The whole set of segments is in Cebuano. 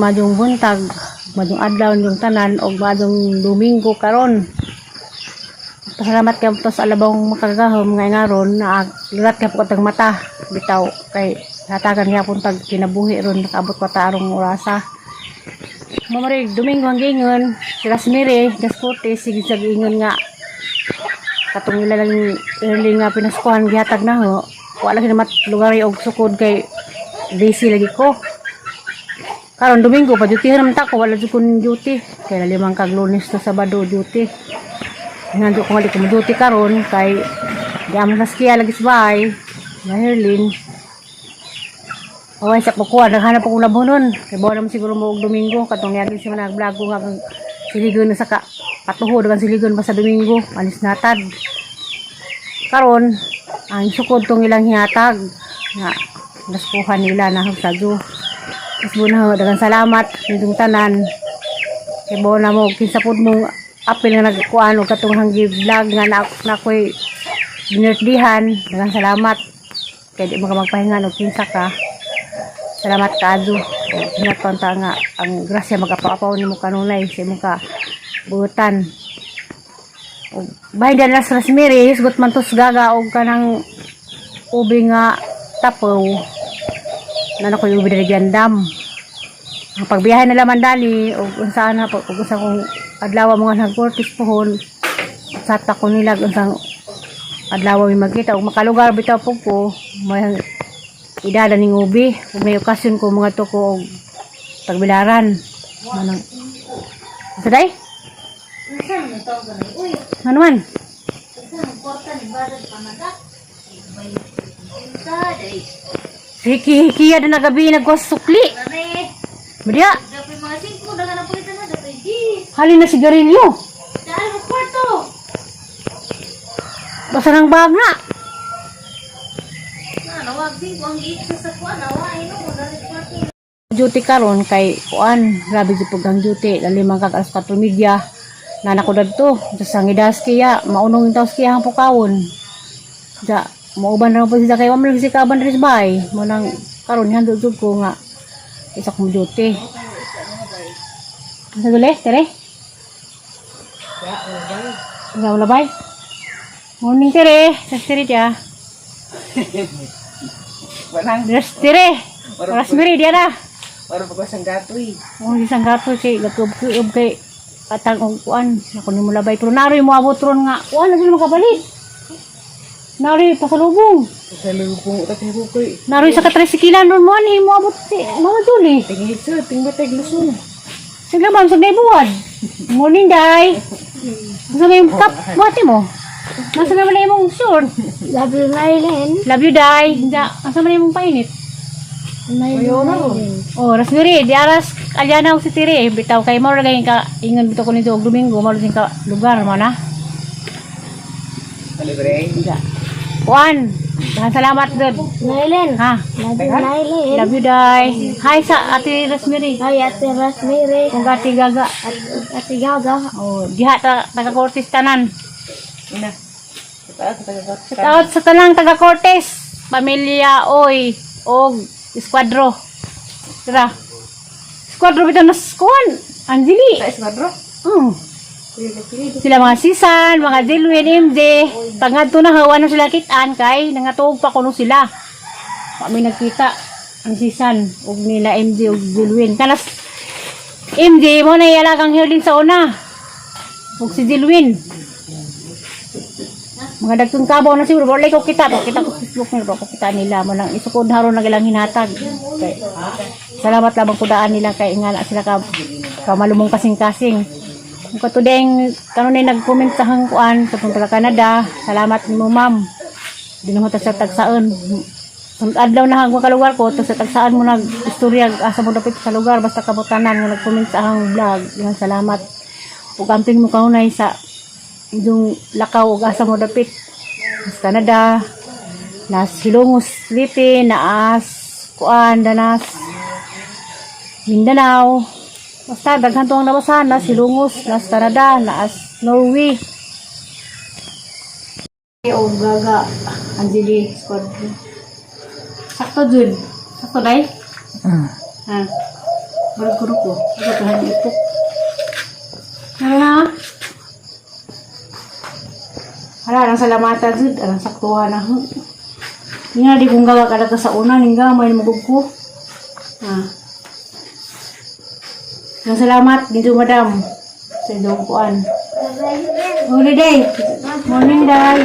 Maayong buntag, maayong adlaw ninyong tanan og maayong Domingo karon. Pasalamat kay to sa Alabang Makagagahom nga ngaron na lirat ka po katang mata bitaw kay hatagan gyapon tag kinabuhi ron nakaabot ko ta arong orasa. Mamari Domingo ang gingon, si Rosemary Gascote sige sa giingon nga katong ila lang early nga pinaskuhan gihatag na ho. Wala lagi namat lugar og sukod kay busy lagi ko. Karon Domingo pa duty naman ta ko, wala jud kon duty. Kay limang kag Lunes to Sabado duty. Ngando ko nga di ko mo duty karon kay di amo sa skiya lagi sa bahay. Maherlin. Okay, sa kukuha, naghanap ako labonon. Kay bawa naman siguro mo og Domingo katong niagi siya nag-vlog ko nga kang siligon na sa ka patuhod ang siligon pa sa Domingo, alis natad. Karon, ang sukod tong ilang hihatag nga naskuhan nila na sadyo. Mas muna, daghang salamat nitong tanan. Kay bawa na mo kinsa pud mo apil nga nagkuan og katong hanggi vlog nga na, na ako'y binirthdihan. Daghang salamat. Kay di mo ka magpahinga og kinsa ka. Salamat kaadyo. Ingat pa ta nga ang grasya magapapaw nimo kanunay sa imong ka buutan. Og bahin na sa Rosemary, hisgot man tos gaga og kanang ubi nga tapaw. Nana ko ubi diri gandam. Ang pagbiyahe nila mandali og unsaan na pag unsa kong adlaw mga nagkortis pohon sa ko nila unsang adlaw mi magkita og makalugar bitaw po ko may idada ning ubi ug may okasyon ko mga to ko og tagbilaran manang sa day ano man. Hiki hikiya na nagabi nagwas sukli. Madia. Halin na sigarilyo. Basta ng bag na. Duty karon kay kuan, grabe jud pag ang duty, lalimang kag alas 4:30. Nana ko dadto sa sangidas kiya, maunong yung taos kiya ang pukawon. Ja, mauban na po siya kay wa man lagi si kaban diri sa bahay. Mo nang karon handog jud ko nga isa kong duty. Sa duli, tere? Ya, wala bay. Morning, tere. Sa tere dia. Walang, Deres tere. Rosemary dia na. parang pagkasang gatoy. Kung isang gato kay nagkub-kub kay atang og kuan ako ni mulabay pero naroy mo abot ron nga kuan na sila makabalit. Naroy pasalubong. Sa lubong utak ni Bukoy. Naroy sa katresikilan ron mo ani mo abot si Mama Julie. Tingin sa, tingin ba tayo lusun? Sige ma'am, sa buwan. Morning, day. Nasa may cup, buhati mo. Nasa naman na imong short. Love you, Marilyn. Love you, day. Hindi, asa man na imong painit? Marilyn. Oh, Rosemary, di aras alyana og si Tire, bitaw kay mo ra gayon ka ingon bitaw ko nito og Domingo, mo ra ka lugar mo na. Libre. Hindi. Juan, daghang salamat dud. Marilyn. Ha? Love you, Marilyn. Love you, day. Hi sa Ate Rosemary. Hi, Ate Rosemary. Kung Ate Gaga. Ate Gaga. Oh, diha ta taga Cortes tanan. Ina. Sa taas, sa taas. Shout out sa tanang taga Cortes, pamilya oy og eskuadro. Tara. Eskuadro bitaw na kuan. Anjali. Sa esmadro. Oh. Sila mga Sisan, mga Dilwin, MJ. Pangadto na hawa na sila kitaan kay nangatuog pa kuno sila. Kami nagkita ang Sisan ug nila MJ ug Dilwin. Kanas MJ mo na ialagang hirlin sa una. Ug si Dilwin. Mga dagtong kabaw na siguro, wala ko kita, to kita ko sa Facebook nila, ko kita nila mo lang isukod haron na ilang hinatag. Kay, salamat lamang kudaan nila kay nga na sila ka kamalumong kasing-kasing. Kung katudeng kanunay nag-comment sa hangkuan katong taga Canada, salamat nimo, ma'am. Di naman ta sa tagsaon. Sunod adlaw na hanggang kalugar ko, tag sa tagsaan mo nag istorya asa mo dapit sa lugar basta kabutanan mo nag-comment sa hang vlog. Yan, salamat. Ug amping mo kanunay sa yung lakaw ug asa mo dapit sa Canada, nas Hilongos Leyte, naas kuan danas Mindanao. Basta daghan tuang nabasahan, nas Hilongos, nas Canada, naas Norway. O gaga Anjali squad. Sakto jud. Sakto dai? Ha. Barag ko ko. Ako tahan ipok. Hala. Hala, ang salamata jud, alang saktuhan na ho. Nga di kong gawa kada ka sa una, ningga may mugog ko. Ah. Ang salamat, dito madam. Sa idong kuan. Holiday. Morning, day.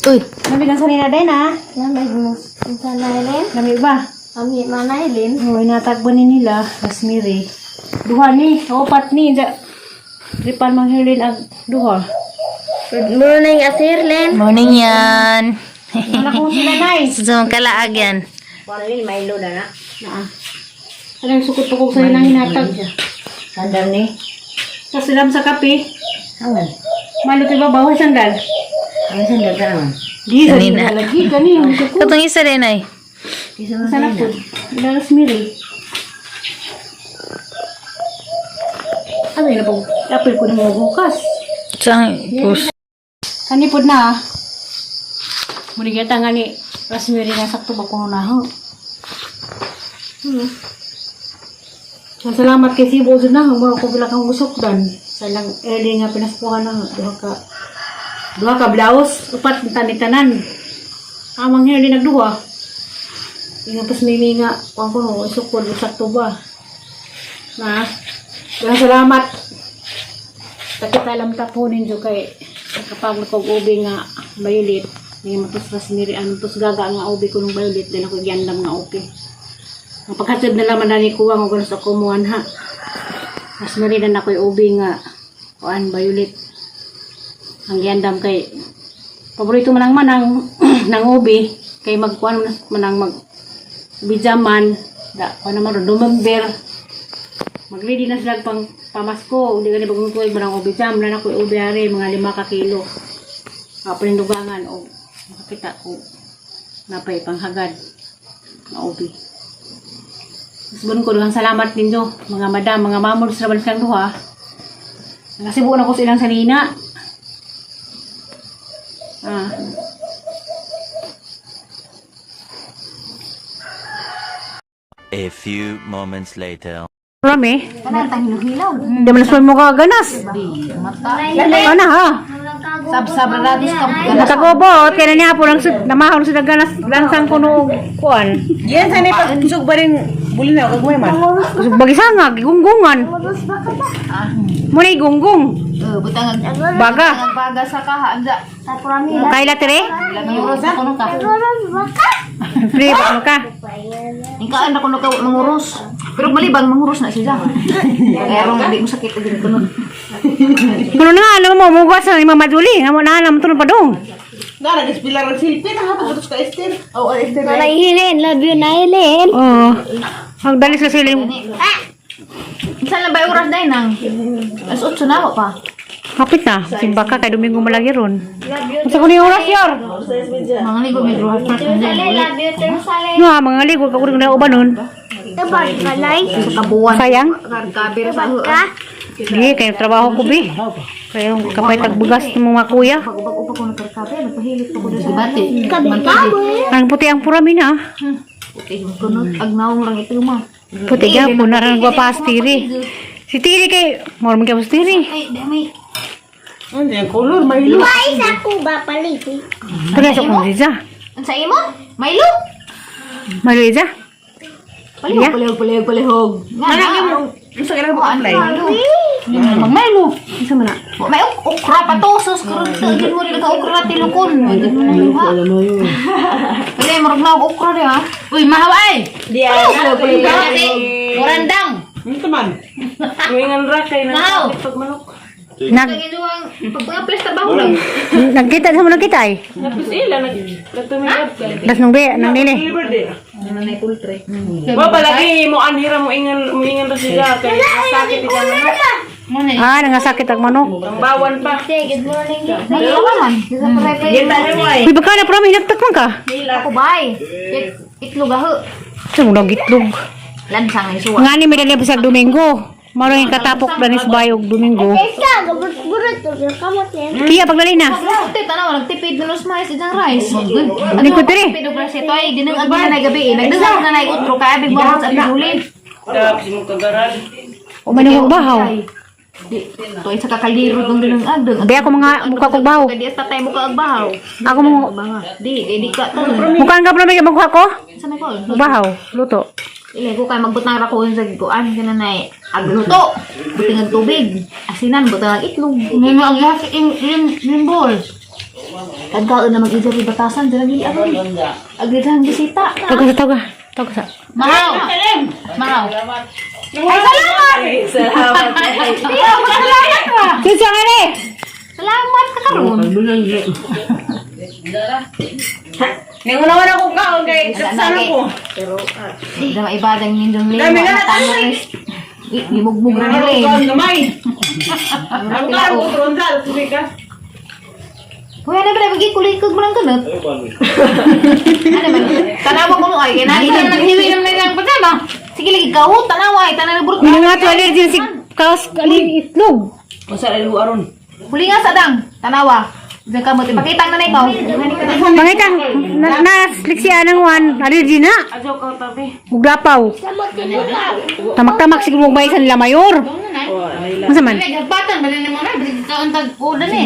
Uy, Nami kang sanina day na. Lamig mo. Sa Nailin. Nami ba? Ami ma Nailin. Oo, inatagbo ni nila, Rosemary. Duha ni, upat ni. Da, Tripan manghilin ang duha. Good morning, Ate Irlin. Morning yan. Wala ko sila, nay. Sa kalaag yan. Naa. Ano yung sukot ko sa'yo nang hinatag? Sandal ni. Tapos silam sa kape. Angan. Malo ba bawa sandal? Ang sandal ka naman. Di, sa Kanina. nila lagi. Gani, yung sukot. Katong isa rin ay. Sana po. Ila Rosemary. Ano yun po? Apil ko na mga bukas. Sa pus. Kani pod na ah. Muni kita nga ni Rosemary nga sakto ba kuno na ho. Salamat kay Sibo jud na mo ko bila kang usok dan sa lang early nga pinaspuhan na duha ka blouse upat tani tanan. Amang early nagduha. Inga pas mimi nga kuan ko no usok ko sakto ba. Na. Daghang salamat. Takita alam ta po ninyo kay kapag ko ubi nga violet may matos rosemary ano tos gaga nga ubi ko nung violet dahil ako gyandam nga okay. Ang paghatid na laman na ni kuha nga ganos ako muan ha. Rosemary na ako'y ubi nga kuan violet. Ang gyandam kay paborito man ang manang nang ubi kay magkuan man ang mag bijaman da kuan naman ro November Mag-ready na sila pang pamasko. Hindi ka ni bagong tuig, manang ubi jam. Na ako ubi ari, mga 5 ka kilo. Panindugangan o makakita ko napay panghagad na ubi. Mas ko, duhang salamat ninyo, mga madam, mga mamod sa laban silang duha. Nakasibo na ko sa ilang sanina. Ah. A few moments later. Rami, hindi man na mo kaganas. Ano ha? Sab-sab na ka. Nakagobot, kaya na niya po lang namahon sa ganas langsang kuno kuan. Yan, sana pag ba rin buli na, kag may man. Bagisanga, gigunggungan. Muna gunggong. Butang Baga. baga sa kaha. Anja. Kaila tere? Manguros ako nung ka. Free ba ano ka? Ikaw ako nung ka manguros. Pero malibang manguros na siya. Kaya rong hindi mo sakit din ko nun. Kuno na nga, alam mo, mugas na ni Mama Julie. Nga mo na alam tunog pa dong. Nara, gispilar ang silpin, ha, pagkatos ka Esther. Oh, Esther. Nanay Hilin, love you, Nailin. Oo. Magdali sa siling. Saan lang ba yung oras dahil nang? Alas 8 na ako pa. Kapit na. Simba ka, kay Domingo malagi ron. Unsa ko ni oras yor? Mga ligo may ruhat pa. Love you, Jerusalem. No, mga ligo ka kuring na uban nun. Tabag ka, Nay. Sa kabuan. Sayang. Kargabi ra sa Ka? Di, kay trabaho ko bi. Kaya kapay tagbugas ng mga kuya. Pag-upa ko nagkarkabe, nagpahilit pa ko sa debate. Kabi ka, Ang puti ang purami na. Puti yung kunot, agnaong lang ito ma. Puti ka, punaran ko pa tiri. Si Tiri kay, moro man kay Tiri. Ay, di may. Ano yung color, mahilo. Ay, sa kuba palit. Pula sa kong Ziza. Ang sa imo? Milo? Malo Iza? Palihog, Yeah. palihog, palihog, palihog. Nga na. Ano sa kailangan mo apply? Magmalo. Isa man na. May okra pa to, sus karon to. Gin mo rin ka okra tilukon. Gin mo na yuha. Wala, murag na okra di ha. Uy, mahaw ay! Di ay. Murandang! Ano ito man? Ngayon ra kay na Mahaw! pagmanok. Nag, Pag-apply sa trabaho lang. nagkita sa mo nagkita ay. Napis ila nag natumingad ka. Das nung di, nang nini. Deliver di. Ba palagi mo anhira mo ingan ra siya kay sakit ikaw manok. Ah, nangasakit ang manok. Ang bawan pa. Good morning. Nagawa man. Kita mo ay. Uy, baka na purami, hinagtak man ka. Ako bay. Itlog aho. Sa mo itlog. Lansang ay suwa. Nga ni may dali pa sa Domingo. Maro yung katapok danis bayog Domingo. Esa, gabot-gurot. Kamot yan. Piya pagdali na. Puti, tanaw, nagtipid na los mais, isang rice. Ano ko diri? Tipid og rice ito ay, dinang agi na gabi eh. Nagdasal na na utro, kaya big mo sa pinuli. Tapos mo kagaral. O man yung bahaw. Di, to ay sa kakaliro dong dinang agdong. Di ako mga mukha kog bahaw. Kadi sa tatay mo ka agbahaw. Ako mo Di, di, di ka to. mukha ang gapon may mukha ko. Sa may ko. Bahaw, luto. Ilay ko kay magbutang ra ko sa gikuan kana nay agluto. Buting ang tubig. Asinan butang ang itlog. May mga gas in in ball. Kagkaon na mag-isa ri batasan dira gili aron. Agrihan bisita. Tago sa tago. Tago sa. Mahaw. Mahaw. Ay, salamat! Salamat. Kinsa nga ni? Salamat ka karon. Ningunawan ako kaon kay sana ko. Di na maibadang nindong lema. Dami nga, Tamaris. Gimugmug ra Ano nila eh. kaon gamay? Ano ka ko ronda tubig ka? Kuya na ba magikulikog mo lang kanot? Ano man? Tanawa ko mo ay kay Nasa nani. naghiwi naman na lang patama. Sige lagi ka oh, tanawa ay tanawa burot. Minang nga to allergy si kaos ali itlog. Usa ay aron. Huli nga sa dang, tanawa. Diyan ka mo, ipakita na na ikaw. Mangita na, na liksian ang wan allergy na. Ajo ka tabi. Mugrapaw. Tamak-tamak siguro may sa nila mayor. Unsa man? Nagbatan ba ni mo na? Bisig kaon tag udan eh.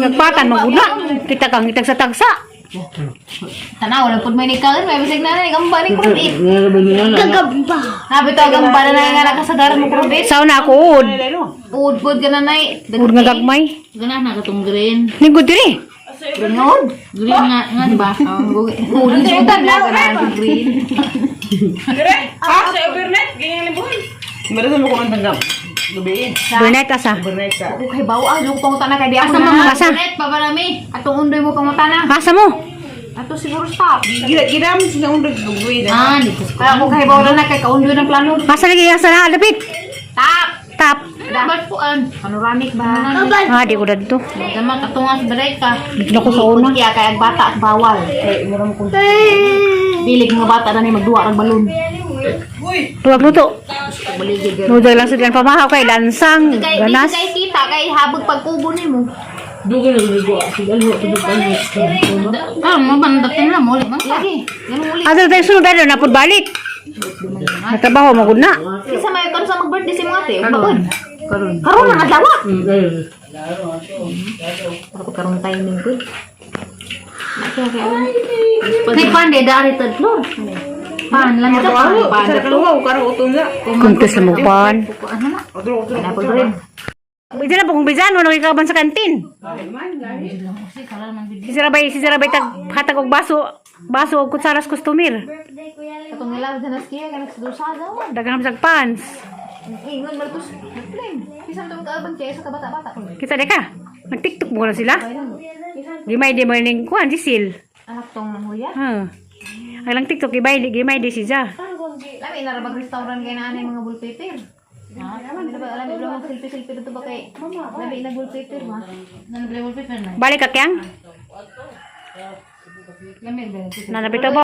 Nagpatan maguna. Kita kang itag sa tagsa. Tanawa lang pud may nikaon, may bisig na na gamba ni kurubit. Gagamba. Nabi to gamba na na nga nakasagaran mo kurubit. Sao na ako ud. Ud pud ka na nay. Ud nga gagmay. Gana na katong green. Lingkod diri. Green ud. Green nga nga di ba? Ud isutan lang ka green. Dire? Ha? Sa overnight ganyan lang buhay. Meron mo ko man tanggap. Gabi. Bernat asa. Overnight sa. Okay, bawo ah, yung pangutana kay di ako Asa na. mga Asa? net pa ba nami? Atong undoy mo pangutana. Asa mo? Ato siguro stop. Gila ginam sila undog gugwi na. Ah, dito sa Kaya ako kay bawo na kay kaundoy ng plano. Asa lagi asa na lapit. Tap. Tap. Ba't puan? Panoramic ba? Ah, di ko dadto. Dama katungas balay ka. Dito na ko sa una. Kaya kay ang bata bawal. Bilig mga bata na ni magduwa rag balon. Tuwag luto. Baligid. Nudo lang sa diyan pamahaw kay lansang Kay di ganas. kay kita kay habog pagkubo nimo. Ah, mo bandatin lang mo man. Lagi. Ganun uli. Asa tayo sunod tayo na pud balik. Natrabaho magud na. Kinsa may karon sa mag-birthday si mga ate? Karon. Karon. Karon ang adlaw. Para ko karon timing ko. Kay pan de dari third floor. Pan lang ka. Pan. Sa kaluwaw karong uton na. Kuntis na mo pan. Ano na? Otro otro. Pineapple bread. Ito na po kung bisan, wala kay kaban sa kantin. Si Sarabay tag hatag og baso, baso og kutsaras customer. Katong nila sa naskiya kanang sa dulsada. Daghan sa pants. Ingon man tos. Plain. Bisan tong kaabang kay sa kabata-bata. Kita de ka. Nag-TikTok mo na sila. Gimay di mo ning kuan si Sil. Anak tong huya. Ha. Ang lang TikTok gimay gimay di siya. Lami na ra restaurant kay naanay mga wallpaper. Ha? Lami ba lami ba mag selfie-selfie dito ba kay lami na wallpaper ba? Nang wallpaper na. Balik ka kyang. Lamig ba? Nanapit ba?